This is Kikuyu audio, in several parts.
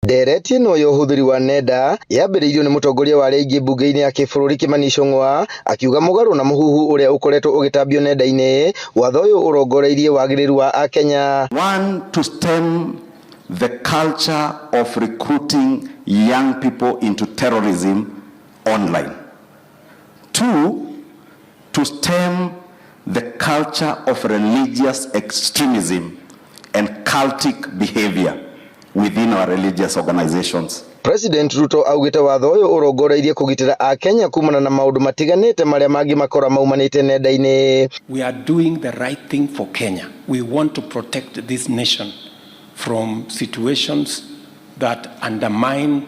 Ndereti ĩno ya ũhũthĩri wa nenda yambĩrĩirio nĩ mũtongoria wa arĩa aingĩ mbunge-inĩ ya kĩbũrũri Kimani Ichung'wa, akiuga mũgarũ na mũhuhu ũrĩa ũkoretwo ũgĩtambio nenda-inĩ, watho ũyũ ũrongoreirie wagĩrĩru wa akenya. One, to stem the culture of recruiting young people into terrorism online. Two, to stem the culture of religious extremism and cultic behavior within our religious organizations. President Ruto augĩte watho ũyũ ũrongoreirie kũgitĩra akenya kumana na maũndũ matiganĩte marĩa mangĩmakora maumanĩte nenda-inĩ. We are doing the right thing for Kenya. We want to protect this nation from situations that undermine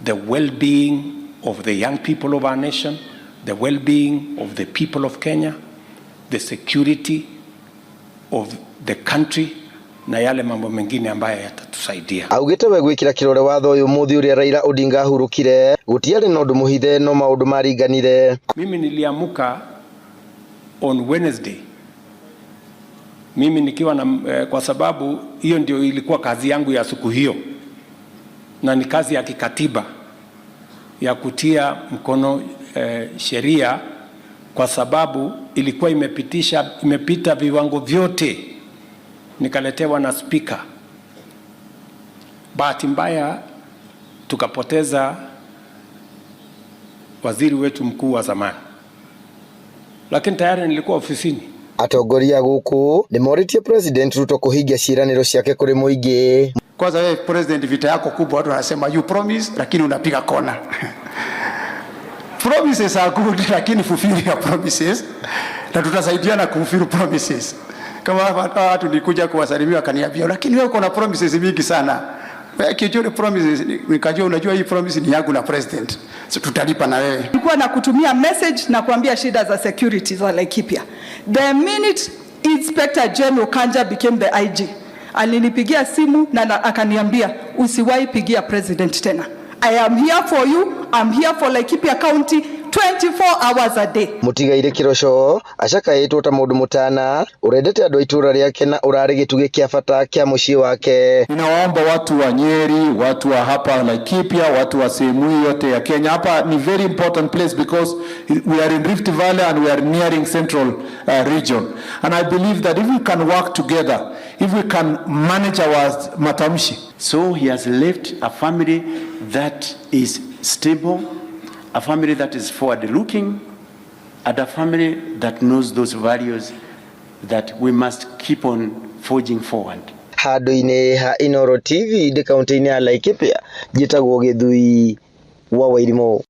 the well-being of the young people of our nation, the well-being of the people of Kenya, the security of the country na yale mambo mengine ambayo yatatusaidia. Augĩte we gwĩkĩra kĩrore watho ũyũ mũthĩ ũrĩa Raila Odinga ahurũkire gũtiarĩ na ũndũ mũhithe no maũndũ maringanire. Mimi niliamuka on Wednesday, mimi nikiwa na kwa sababu hiyo ndio ilikuwa kazi yangu ya siku hiyo, na ni kazi ya kikatiba ya kutia mkono sheria kwa sababu ilikuwa imepita viwango vyote, nikaletewa na spika. Bahati mbaya tukapoteza waziri wetu mkuu wa zamani, lakini tayari nilikuwa ofisini. Atongoria gũkũ nĩmorĩtie President Ruto kũhingia ciĩranĩro ciake kũrĩ mũingĩ. Kwanza wewe president, vita yako kubwa, watu wanasema you promise, lakini unapiga kona. Promises are good, lakini fulfill your promises, na tutasaidiana kufulfill promises. Kama hapa watu nilikuja kuwasalimia wakaniambia, lakini wewe uko na promises mingi sana. Wewe kijua promises, nikajua unajua hii promise ni yangu na president. So tutalipa na wewe. Nilikuwa na kutumia message na kuambia shida za security za Laikipia. The minute Inspector General Kanja became the IG, alinipigia simu na akaniambia, "Usiwahi pigia president tena. I am here for you. I'm here for Laikipia County 24 hours a day." Mũtigairĩ Kĩroco acakaĩtwo ta mũndũ mũtana ũrendete andũ a itũũra rĩake na ũrarĩ gĩtugĩ kĩa bata kĩa mũciĩ wake. Ninawaomba watu wa Nyeri, watu wa hapa Laikipia, watu wa sehemu hii yote ya Kenya. Hapa ni very important place because we are in Rift Valley and we are nearing Central region. And I believe that if we can work together, if we can manage our matamshi, So he has left a family that is stable, a family that is forward looking, and a family that knows those values that we must keep on forging forward. Handũ-inĩ ha Inooro TV ndĩ kaunti-inĩ ya Laikipia, njĩtagwo Gĩthui wa Wairimũ.